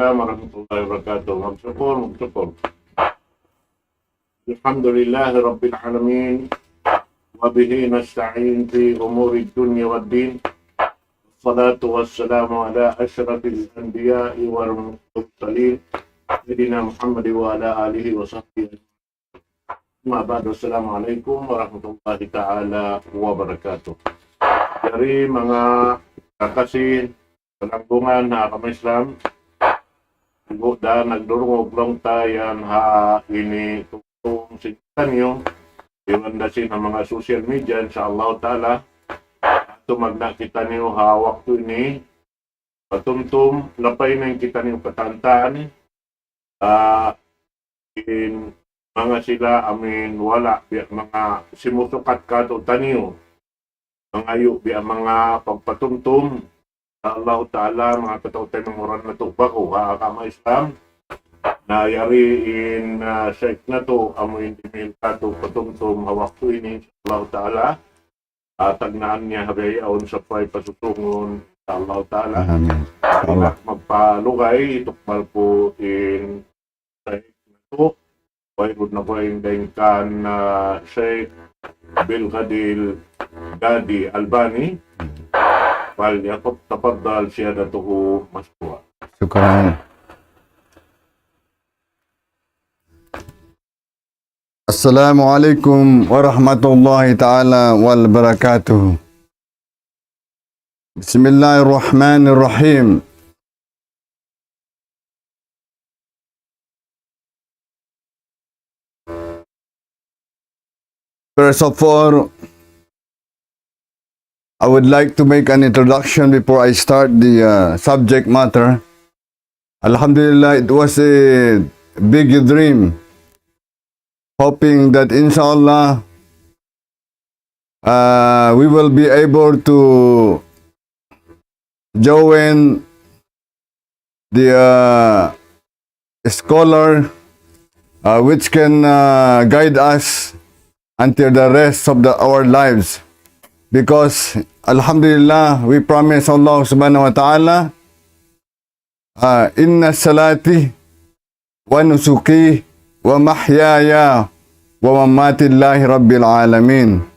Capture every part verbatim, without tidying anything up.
السلام ورحمة الله وبركاته. Magsukul, magsukul. الحمد لله رب العالمين، وبه نستعين في أمور الدنيا والدين. والصلاة والسلام على أشرف الأنبياء والمرسلين، سيدنا محمد وعلى آله وصحبه. أما بعد، السلام عليكم ورحمة الله تعالى وبركاته. Jari manga kakasi, palanggungan ha agama Islam, ibu da nagdurungug laung ta yan ha ini tungtung sin kitaniyu, iban da sin ha manga social media, insya Allah Ta'ala, tumagna' kitaniyu ha waktu ini, patumtum, lapay na in kitaniyu katantan, ah, in manga sila amin wala' biya' manga simusukat katu'taniyu, mangayu' biya' manga pagpatumtum, insya Allah Ta'ala, manga kataw-taymanghuran natu' ba'gu ha agama Islam. Na yari in, ah, Sheikh natu', amu in dimihil katu' patumtum ha waktu ini, insya Allah Ta'ala. Ah, tagnaan niya ha bihaun sapay pasusungun, insya Allah Ta'ala. Amin. Insya Allah. Magpalugay, itukbal ku in Sheikh natu', wayruun na ku in dayn kan, ah, Sheikh Abdul Qadir Gadi Albani. فليتفضل سيادته مشكورا. شكرا. السلام عليكم ورحمة الله تعالى وبركاته. بسم الله الرحمن الرحيم. First of all, I would like to make an introduction before I start the, uh, subject matter. Alhamdulillah, it was a big dream. Hoping that, inshallah, uh, we will be able to join the, uh, scholar, uh, which can, uh, guide us until the rest of the, our lives. Because, alhamdulillah, we promise Allah subhanahu wa ta'ala, uh, إن صلاتي ونسكي ومحياي ومماتي لله رب العالمين.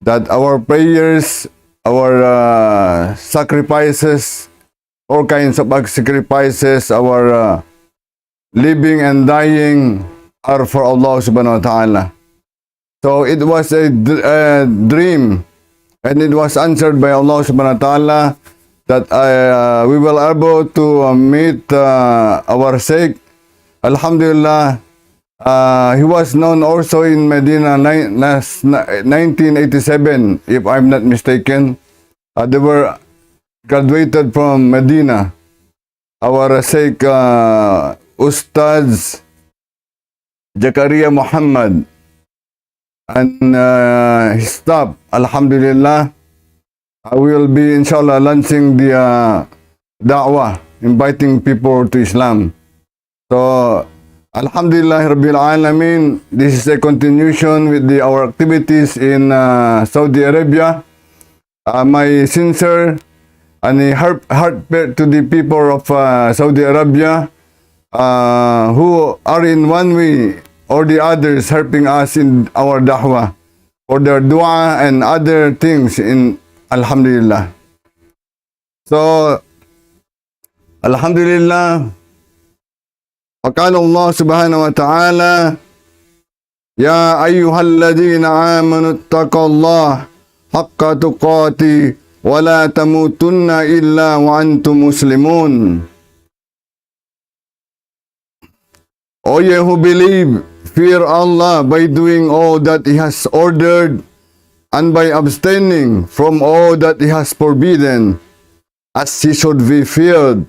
That our prayers, our, uh, sacrifices, all kinds of sacrifices, our, uh, living and dying are for Allah subhanahu wa ta'ala. So it was a d-, a dream, and it was answered by Allah subhanahu wa ta'ala that, uh, we will able to, uh, meet, uh, our Sheikh. Alhamdulillah, uh, he was known also in Medina ni-, nas-, na-, nineteen eighty-seven, if I'm not mistaken. Uh, they were graduated from Medina. Our Sheikh, uh, Ustaz Zakaria Muhammad and, uh, his staff, alhamdulillah, I will be, inshallah, launching the, uh, da'wah, inviting people to Islam. So, alhamdulillah Rabbil Alamin, this is a continuation with the, our activities in, uh, Saudi Arabia. Uh, my sincere and a heart, heartfelt to the people of, uh, Saudi Arabia, uh, who are in one way or the others helping us in our da'wah, for their dua and other things in, alhamdulillah. So, alhamdulillah, وقال الله سبحانه وتعالى: يا أيها الذين آمنوا اتقوا الله حق تقاته ولا تموتن إلا وأنتم مسلمون. O ye who believe, fear Allah by doing all that He has ordered and by abstaining from all that He has forbidden, as He should be feared.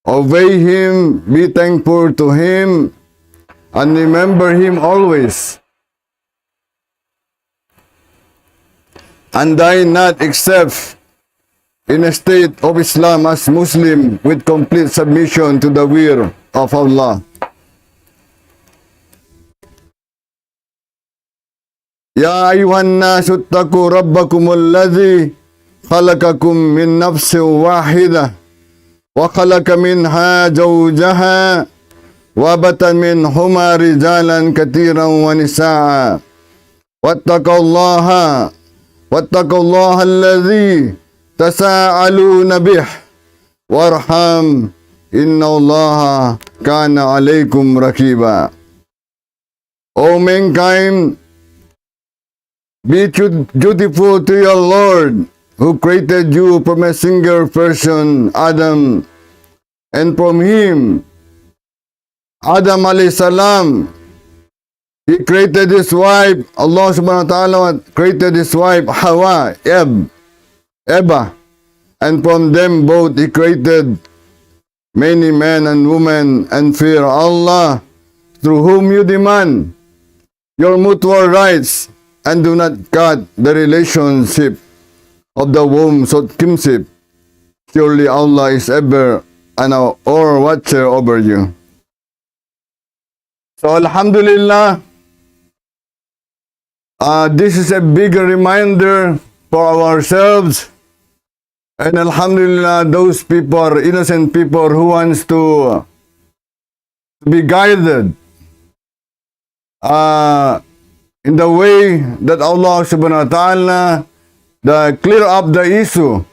Obey Him, be thankful to Him, and remember Him always. And die not except in a state of Islam as Muslim with complete submission to the will of Allah. يا أيها الناس اتقوا ربكم الذي خلقكم من نفس واحدة وخلق منها زوجها وبث منهما رجالا كثيرا ونساء واتقوا الله واتقوا الله الذي تساءلون به والأرحام إن الله كان عليكم رقيبا. O mankind, be ju- dutiful to your Lord, who created you from a single person, Adam, and from him, Adam alayhi salam, he created his wife, Allah subhanahu wa ta'ala created his wife, Hawa, Eve, Eva, and from them both he created many men and women, and fear Allah, through whom you demand your mutual rights, and do not cut the relationship of the womb of kinship. Surely Allah is ever and all watcher over you. So, Alhamdulillah, uh, this is a big reminder for ourselves. And Alhamdulillah, those people, innocent people who wants to, to be guided, uh, in the way that Allah subhanahu wa ta'ala, the clear up the issue,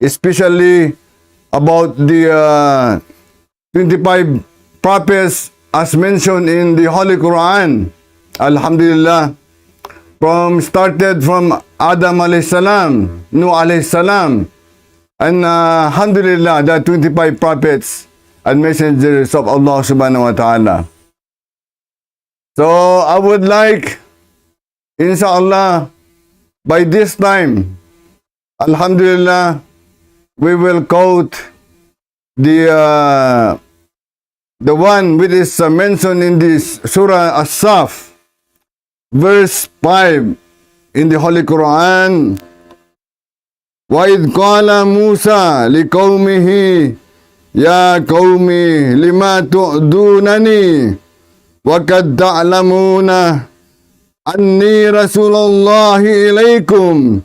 especially about the, uh, twenty-five prophets as mentioned in the Holy Quran. Alhamdulillah. From, started from Adam alayhi salam, Nuh alayhi salam, and, uh, Alhamdulillah, the twenty-five prophets and messengers of Allah subhanahu wa ta'ala. So I would like, inshallah, by this time, Alhamdulillah, we will quote the, uh, the one which is, uh, mentioned in this Surah As-Saf, verse five in the Holy Quran. وإذ قال موسى لقومه يا قوم لم تعظونني وقد تعلمون أني رسول الله إليكم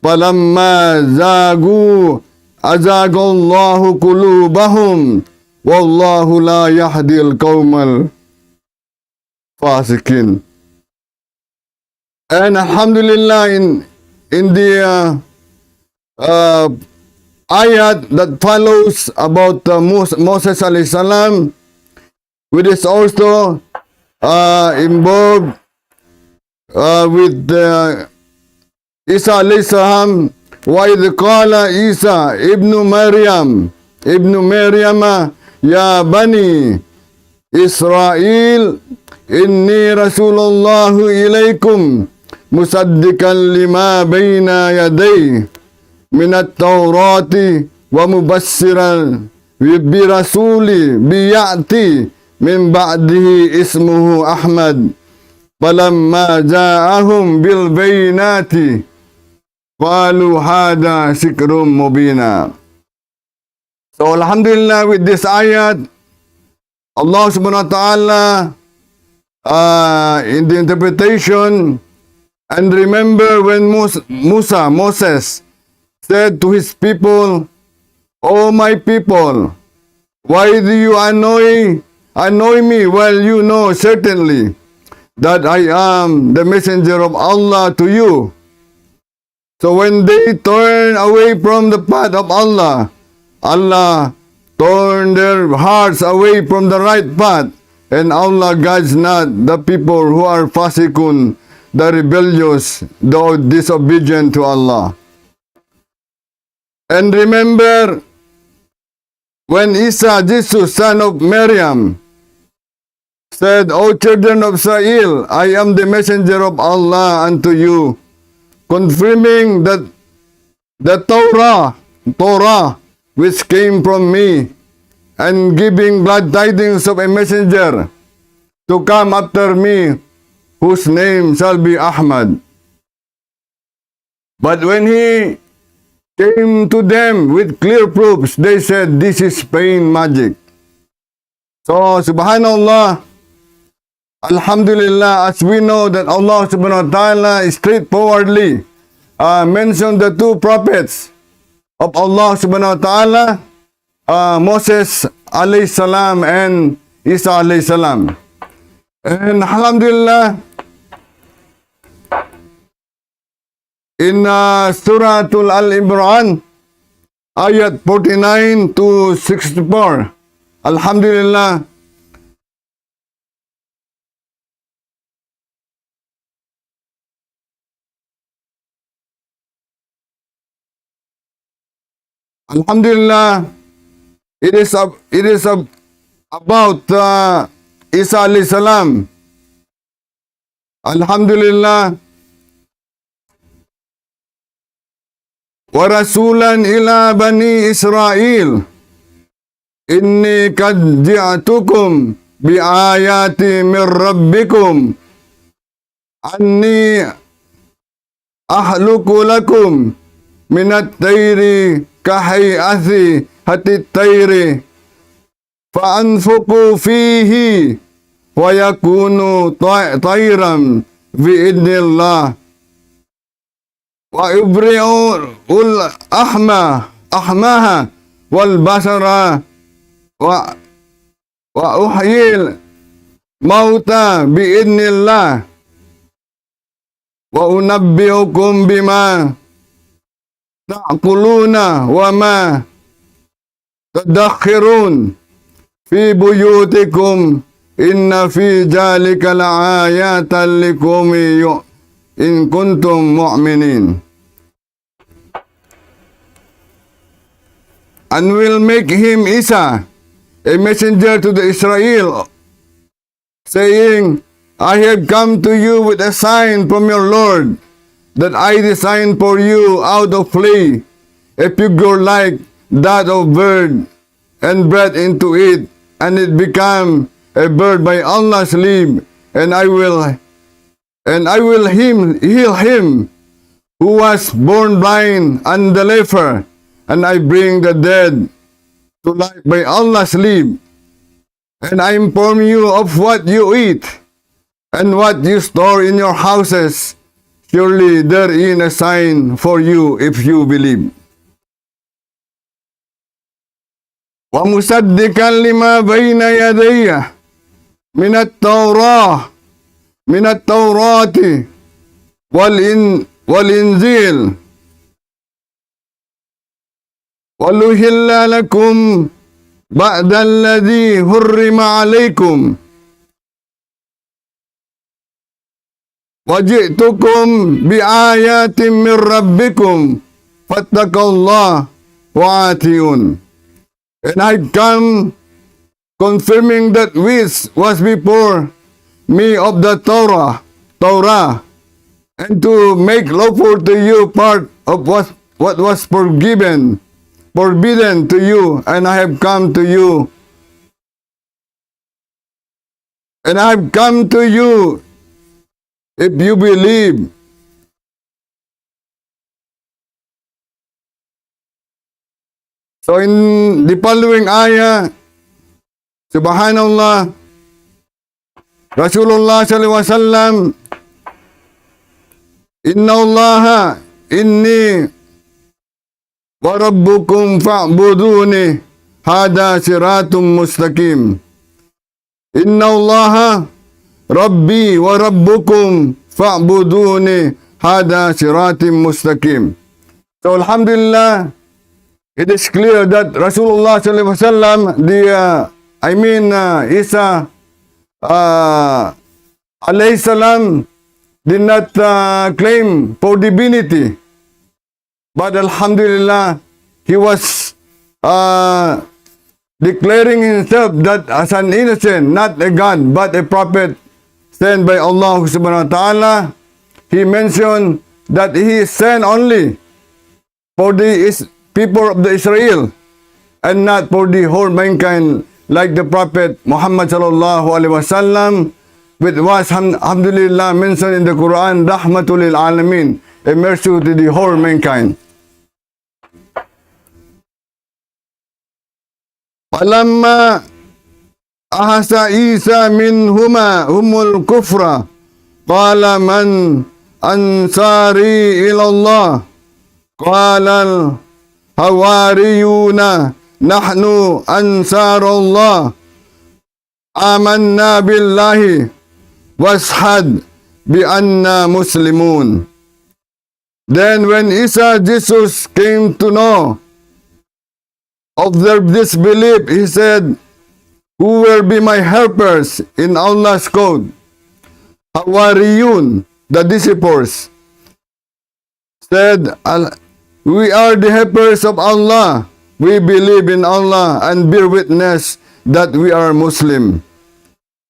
فلما زاغوا أزاغ الله قلوبهم والله لا يهدي القوم الفاسقين. And Alhamdulillah, in, in the, uh, uh, ayat that follows about, uh, Mos-, Moses alayhi salam, which is also, uh, involved, uh, with, uh, Isa alayhi salam, وإذ قال عيسى ابن مريم، ابن مريم، يا بني إسرائيل إني رسول الله إليكم مصدقا لما بين يدي من التوراة ومبشرا برسول يأتي من بعده اسمه أحمد فلما جاءهم بالبينات قالوا هذا سحر مبين. So, Alhamdulillah, with this ayat, Allah subhanahu wa ta'ala, uh, in the interpretation, and remember when Mus-, Musa, Moses, said to his people, O my people, why do you annoy, annoy me while you know certainly that I am the messenger of Allah to you? So when they turn away from the path of Allah, Allah turn their hearts away from the right path, and Allah guides not the people who are fasiqun, the rebellious, the disobedient to Allah. And remember, when Isa, Jesus, son of Maryam, said, O children of Israel, I am the messenger of Allah unto you, confirming that the Torah, Torah, which came from me, and giving glad tidings of a messenger to come after me, whose name shall be Ahmad. But when he came to them with clear proofs, they said, this is plain magic. So, subhanallah, alhamdulillah, as we know that Allah subhanahu wa ta'ala straightforwardly, uh, mentioned the two prophets of Allah subhanahu wa ta'ala, uh, Moses alayhi salam and Isa alayhi salam. And alhamdulillah, in, uh, Suratul Al Imran, ayat forty-nine to sixty-four. Alhamdulillah. Alhamdulillah, it is ab-, it is ab-, about, uh, Isa alayhi salam. Alhamdulillah. ورسولا إلى بني إسرائيل إني قد جئتكم بآيات من ربكم أني أخلق لكم من الطين كهيئة الطير فأنفخ فيه فيكون طي-، طيرا بإذن الله وأبرئ الأكمه، أكمه والأبرص و-، وأحيي الموتى بإذن الله وأنبئكم بما تأكلون وما تدخرون في بيوتكم إن في ذلك لآية لقوم يؤ-، إن كنتم مؤمنين. And will make him Isa a messenger to the Israel, saying, I have come to you with a sign from your Lord, that I designed for you out of clay a figure like that of bird, and breathed into it, and it became a bird by Allah's leave, and I will, and I will him, heal him who was born blind and the leper, and I bring the dead to life by Allah's leave, and I inform you of what you eat and what you store in your houses. Surely there is a sign for you if you believe. ومصدقا لما بين يدي من التوراة، من التوراة والإن-، والإنجيل، ولأحل لكم بعض الذي حرم عليكم، وجئتكم بآية من ربكم فاتقوا الله وأطيعون. And I come confirming that which was before me of the Torah, Torah, and to make lawful to you part of what, what was forgiven, forbidden to you, and I have come to you, and I have come to you if you believe. So in the following ayah, subhanallah, Rasulullah sallallahu alaihi wasallam, إن الله إني وربكم فاعبدوني هذا صراط مستقيم. إن الله ربي وربكم فاعبدوني هذا صراط مستقيم. So, alhamdulillah, it is clear that Rasulullah sallallahu alaihi wasallam, the, uh, I mean, uh, Isa, uh, alayhi salam, did not, uh, claim for divinity. But alhamdulillah, he was, uh, declaring himself that as an innocent, not a god, but a prophet sent by Allah subhanahu wa ta'ala. He mentioned that he is sent only for the Is-, people of the Israel and not for the whole mankind, like the Prophet Muhammad sallallahu alaihi wasallam, which was, ham-, alhamdulillah, mentioned in the Quran, رحمة للعالمين, a mercy to the whole mankind. فلما أحس عيسى منهما هم الكفر قال من أنصاري إلى الله؟ قال الحواريون نحن أنصار الله، آمنا بالله واشهد بأننا مسلمون. Then when Isa, Jesus, came to know of their disbelief, he said, "Who will be my helpers in Allah's cause?" Hawariyun, the disciples, said, "Al-, we are the helpers of Allah. We believe in Allah and bear witness that we are Muslim."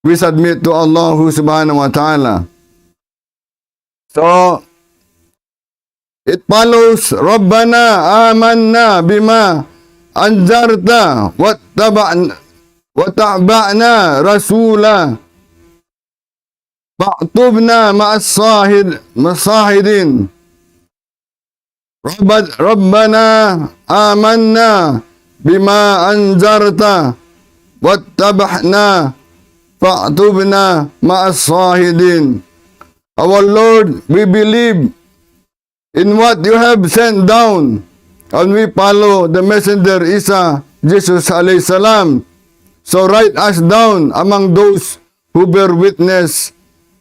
We submit to Allah subhanahu wa ta'ala. So, it follows, ربنا آمنا بما أنزلت واتبعنا، واتبعنا رسولك فاكتبنا مع الشاهد-، مع الشاهدين. رب-، ربنا آمنا بما أنزلت واتبعنا فاكتبنا مع الشاهدين. Our Lord, we believe in what you have sent down, and we follow the messenger Isa, Jesus alayhi salam. So write us down among those who bear witness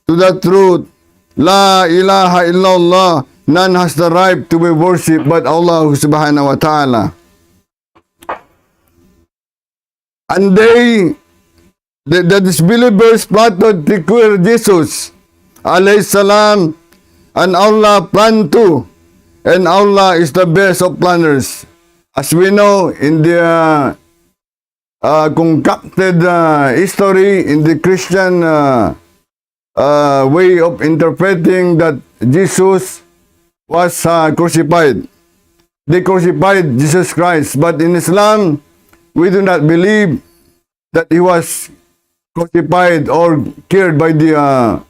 to the truth. لا إله إلا الله, none has the right to be worshipped but Allah subhanahu wa ta'ala. And they, the, the disbelievers, plotted to kill Jesus alayhi salam, and Allah planned to, and Allah is the best of planners. As we know, in the, uh, uh, concocted, uh, history, in the Christian, uh, uh, way of interpreting that Jesus was, uh, crucified. They crucified Jesus Christ, but in Islam, we do not believe that he was crucified or killed by the, uh,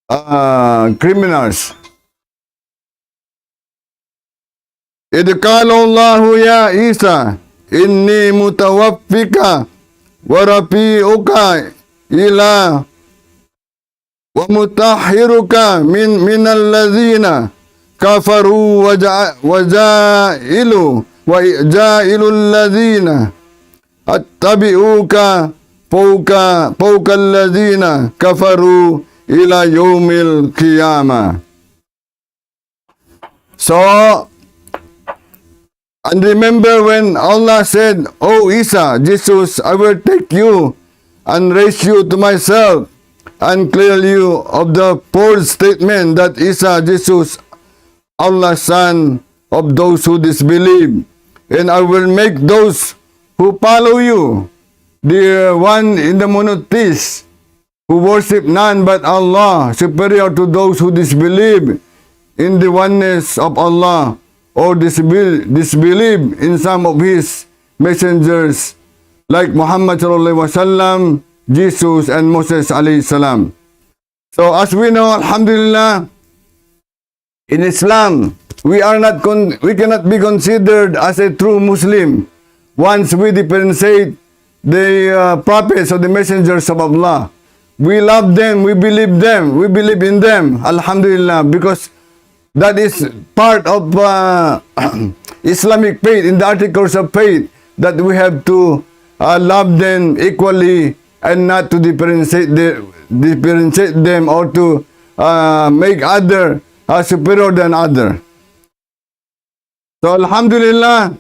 uh, criminals. إذ قال الله يا عيسى إني متوفيك ورافعك إلي ومطهرك من، من الذين كفروا وجا-، وجاعل، وجاعل الذين اتبعوك فوق، فوق الذين كفروا إلى يوم القيامة. So, and remember when Allah said, "O Isa, Jesus, I will take you and raise you to myself and clear you of the false statement that Isa, Jesus, Allah's son, of those who disbelieve. And I will make those who follow you, the one in the monotheist, who worship none but Allah, superior to those who disbelieve in the oneness of Allah or disbel-, disbelieve in some of His messengers, like Muhammad sallallahu alaihi wasallam, Jesus, and Moses alayhi salam." So, as we know, alhamdulillah, in Islam, we are not con-, we cannot be considered as a true Muslim once we differentiate the, uh, prophets or the messengers of Allah. We love them, we believe them, we believe in them, alhamdulillah, because that is part of, uh, Islamic faith, in the articles of faith, that we have to, uh, love them equally and not to differentiate the, differentiate them or to, uh, make other, uh, superior than other. So, alhamdulillah,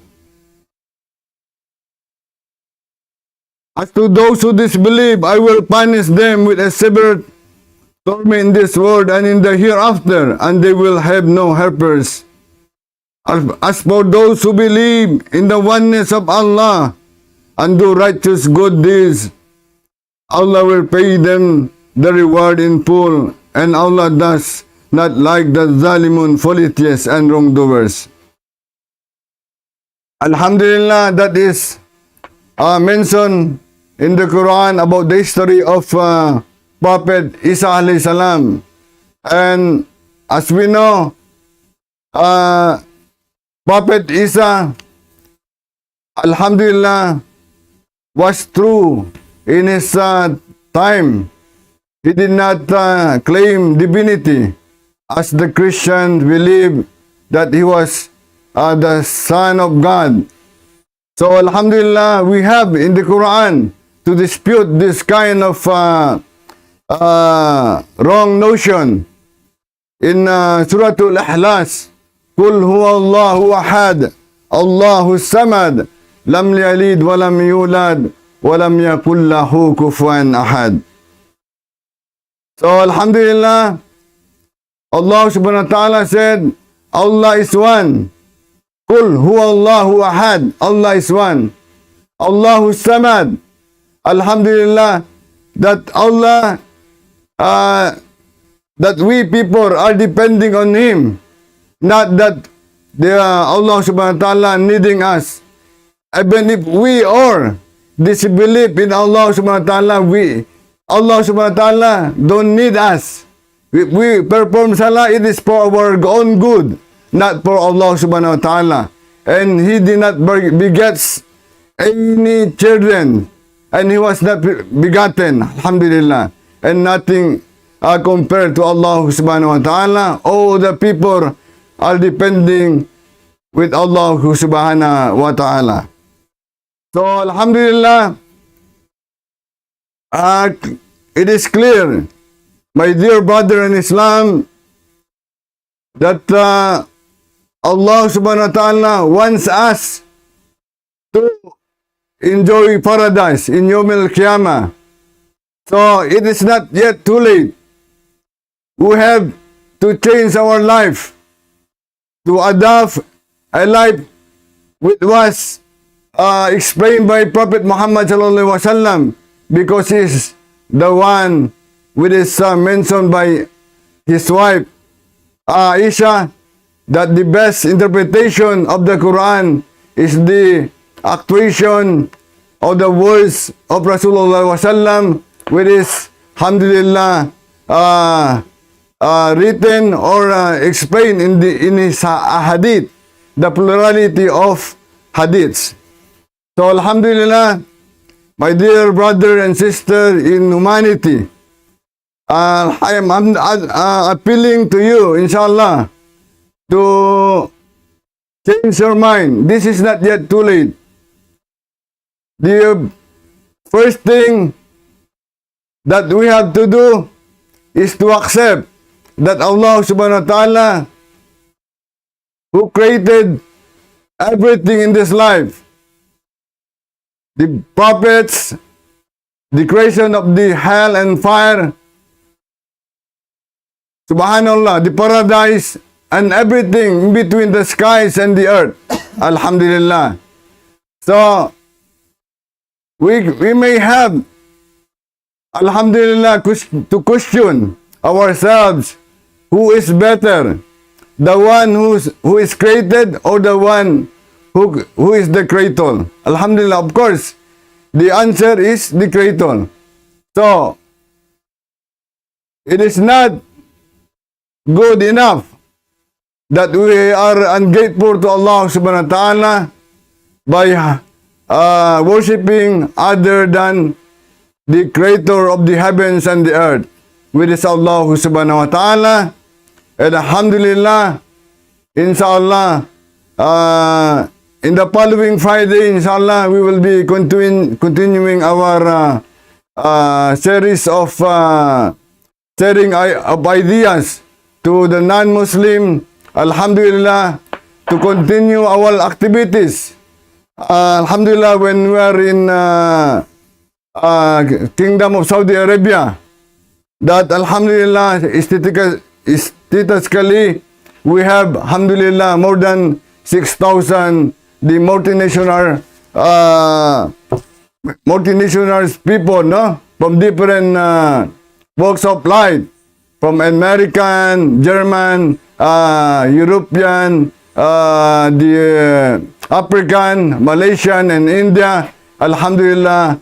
as to those who disbelieve, I will punish them with a severe torment in this world and in the hereafter, and they will have no helpers. As, as for those who believe in the oneness of Allah and do righteous good deeds, Allah will pay them the reward in full, and Allah does not like the zalimun, polytheists, and wrongdoers. Alhamdulillah, that is, uh, mentioned in the Quran about the history of, uh, Prophet Isa alayhi salam. And as we know, uh, Prophet Isa, alhamdulillah, was true in his, uh, time. He did not, uh, claim divinity as the Christians believe that he was, uh, the Son of God. So, alhamdulillah, we have in the Quran to dispute this kind of, uh, uh, wrong notion. In, uh, Suratul Ikhlas, قل هو الله أحد، الله الصمد، لم يلد ولم يولد، ولم يكن له كفوا أحد. So, alhamdulillah, Allah subhanahu wa ta'ala said, Allah is one. قل هو الله أحد. Allah is one. الله الصمد. Alhamdulillah, that Allah, uh, that we people are depending on Him, not that the, uh, Allah subhanahu wa ta'ala needing us. Even if we are disbelief in Allah subhanahu wa ta'ala, we, Allah subhanahu wa ta'ala don't need us. We, we perform salah, it is for our own good, not for Allah subhanahu wa ta'ala. And He did not be- begets any children, and He was not be- begotten, alhamdulillah. And nothing, uh, compared to Allah subhanahu wa ta'ala. All the people are depending with Allah subhanahu wa ta'ala. So, alhamdulillah, uh, it is clear, my dear brother in Islam, that, uh, Allah subhanahu wa ta'ala wants us to enjoy paradise in Yawm al-Qiyamah. So, it is not yet too late. We have to change our life to adopt a life which was, uh, explained by Prophet Muhammad sallallahu alaihi wasallam, because he is the one which is, uh, mentioned by his wife Aisha, that the best interpretation of the Quran is the actuation of the words of Rasulullah sallallahu alaihi wasallam, which is, alhamdulillah, uh, uh, written or, uh, explained in the, in his ha- hadith, the plurality of hadiths. So, alhamdulillah, my dear brother and sister in humanity, uh, I am, I'm, uh, appealing to you, inshallah, to change your mind. This is not yet too late. The first thing that we have to do is to accept that Allah subhanahu wa ta'ala, who created everything in this life, the prophets, the creation of the hell and fire, subhanallah, the paradise, and everything in between the skies and the earth. Alhamdulillah. So, we, we may have, alhamdulillah, ques- to question ourselves, who is better, the one who's, who is created, or the one who, who is the creator? Alhamdulillah, of course, the answer is the creator. So, it is not good enough that we are ungrateful to Allah subhanahu wa ta'ala by, uh, worshipping other than the creator of the heavens and the earth, which is Allah subhanahu wa ta'ala. And alhamdulillah, inshallah, uh, in the following Friday, inshallah, we will be continu- continuing our, uh, uh, series of, uh, sharing i- of ideas to the non-Muslim, alhamdulillah, to continue our activities. Uh, alhamdulillah, when we are in, uh, uh, Kingdom of Saudi Arabia, that alhamdulillah, statistica- statistically, we have, alhamdulillah, more than six thousand the multinational, uh, multinational people, no? From different, uh, walks of life, from American, German, uh, European, uh, the, uh, African, Malaysian, and India. Alhamdulillah,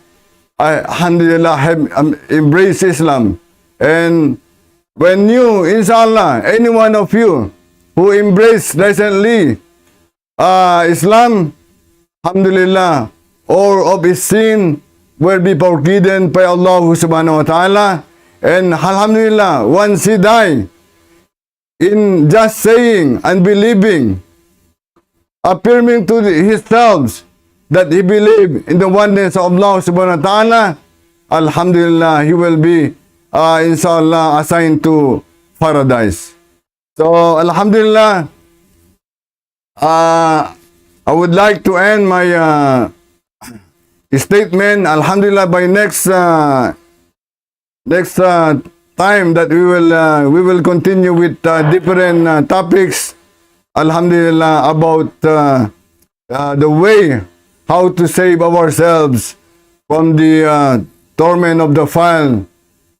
I, alhamdulillah, have, um, embraced Islam. And when you, inshallah, any one of you who embrace recently, uh, Islam, alhamdulillah, all of his sin will be forgiven by Allah subhanahu wa ta'ala. And alhamdulillah, once he die, in just saying and believing, affirming to the- himself that he believe in the oneness of Allah subhanahu wa ta'ala, alhamdulillah, he will be, uh, inshallah, assigned to paradise. So, alhamdulillah, uh, I would like to end my, uh, statement. Alhamdulillah, by next, uh, next, uh, time that we will, uh, we will continue with, uh, different, uh, topics. Alhamdulillah, about, uh, uh, the way how to save ourselves from the, uh, torment of the fire.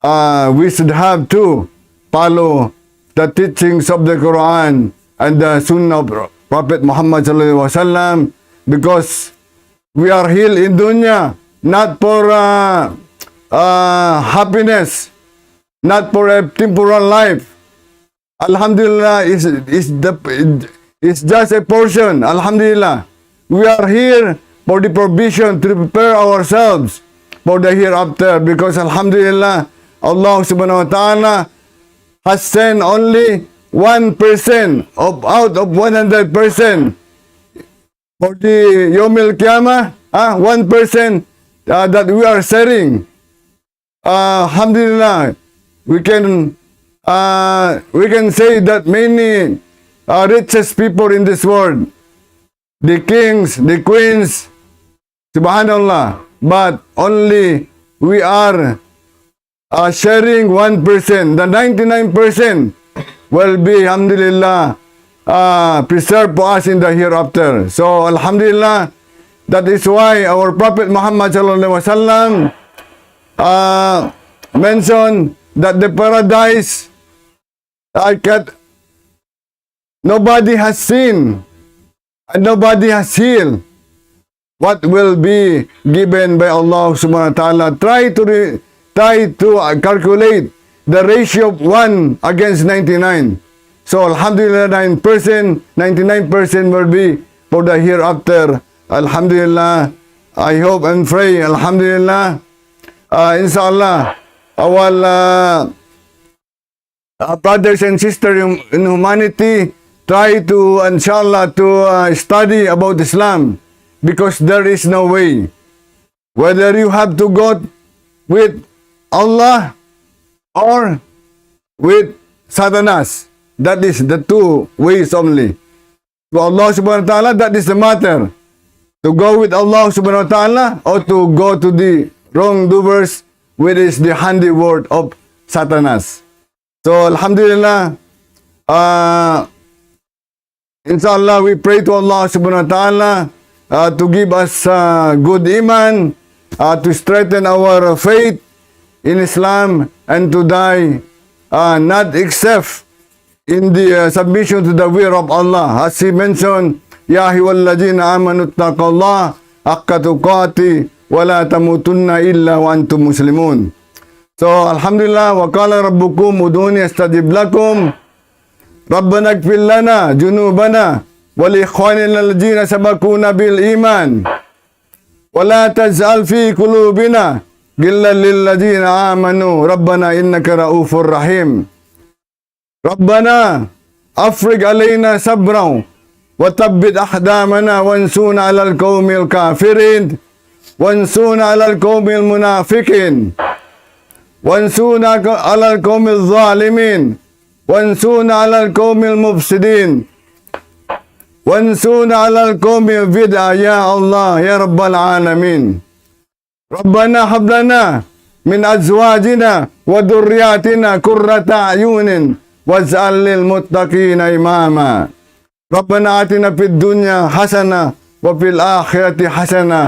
Uh, we should have to follow the teachings of the Quran and the Sunnah of Prophet Muhammad sallallahu alaihi wasallam, because we are here in dunya not for, uh, uh, happiness, not for a temporal life. Alhamdulillah, is, is the, is just a portion. Alhamdulillah. We are here for the provision to prepare ourselves for the hereafter, because alhamdulillah, Allah subhanahu wa ta'ala has sent only one percent of, out of one hundred percent for the Yawmil Qiyamah, ah, one percent, uh, that we are sharing. Uh, alhamdulillah, we can, uh, we can say that many, uh, richest people in this world, the kings, the queens, subhanallah, but only we are, uh, sharing one percent. The ninety-nine percent will be, alhamdulillah, uh, preserved for us in the hereafter. So, alhamdulillah, that is why our Prophet Muhammad sallallahu alaihi wasallam, uh, mentioned that the paradise, uh, cat-, nobody has seen and nobody has healed what will be given by Allah subhanahu wa ta'ala. Try to re-, try to, uh, calculate the ratio of one against ninety-nine. So, alhamdulillah, nine percent, ninety-nine percent will be for the hereafter. Alhamdulillah. I hope and pray, alhamdulillah. Uh, inshallah, our, uh, uh, brothers and sisters in, in humanity, try to, inshallah, to, uh, study about Islam, because there is no way. Whether you have to go with Allah or with Satanas, that is the two ways only. To Allah subhanahu wa ta'ala, that is the matter. To go with Allah subhanahu wa ta'ala or to go to the wrongdoers, which is the handiwork of Satanas. So, alhamdulillah, uh, inshallah, we pray to Allah subhanahu wa ta'ala, uh, to give us, uh, good iman, uh, to strengthen our faith in Islam, and to die, uh, not except in the, uh, submission to the will of Allah. As he mentioned, يا أيها الذين آمنوا اتقوا الله حق تقاته ولا تموتن إلا وأنتم مسلمون. So, alhamdulillah, وقال ربكم ادعوني أستجب لكم. ربنا اغفر لنا ذنوبنا ولإخواننا الذين سبقونا بالإيمان ولا تجعل في قلوبنا غلا للذين آمنوا ربنا إنك رءوف رحيم. ربنا أفرغ علينا صبرا وثبت أقدامنا وانصرنا على القوم الكافرين وانصرنا على القوم المنافقين وانصرنا على القوم الظالمين وانصرنا على القوم المفسدين وانصرنا على القوم البدع يا الله يا رب العالمين. ربنا هب لنا من أزواجنا وذرياتنا قرة أعين واجعلنا للمتقين إماما. ربنا آتنا في الدنيا حسنة وفي الآخرة حسنة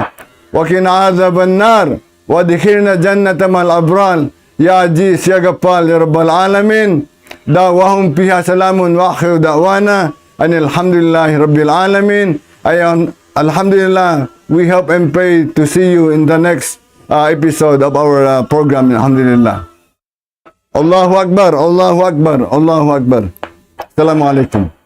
وقنا عذاب النار وأدخلنا الجنة مع الأبرار يا عزيز يا غفار يا رب العالمين. دعواهم فيها سلام وآخر دعوانا أن الحمد لله رب العالمين. أي الحمد لله. We hope and pray to see you in the next, uh, episode of our, uh, program. Alhamdulillah. الله أكبر، الله أكبر، الله أكبر. السلام عليكم.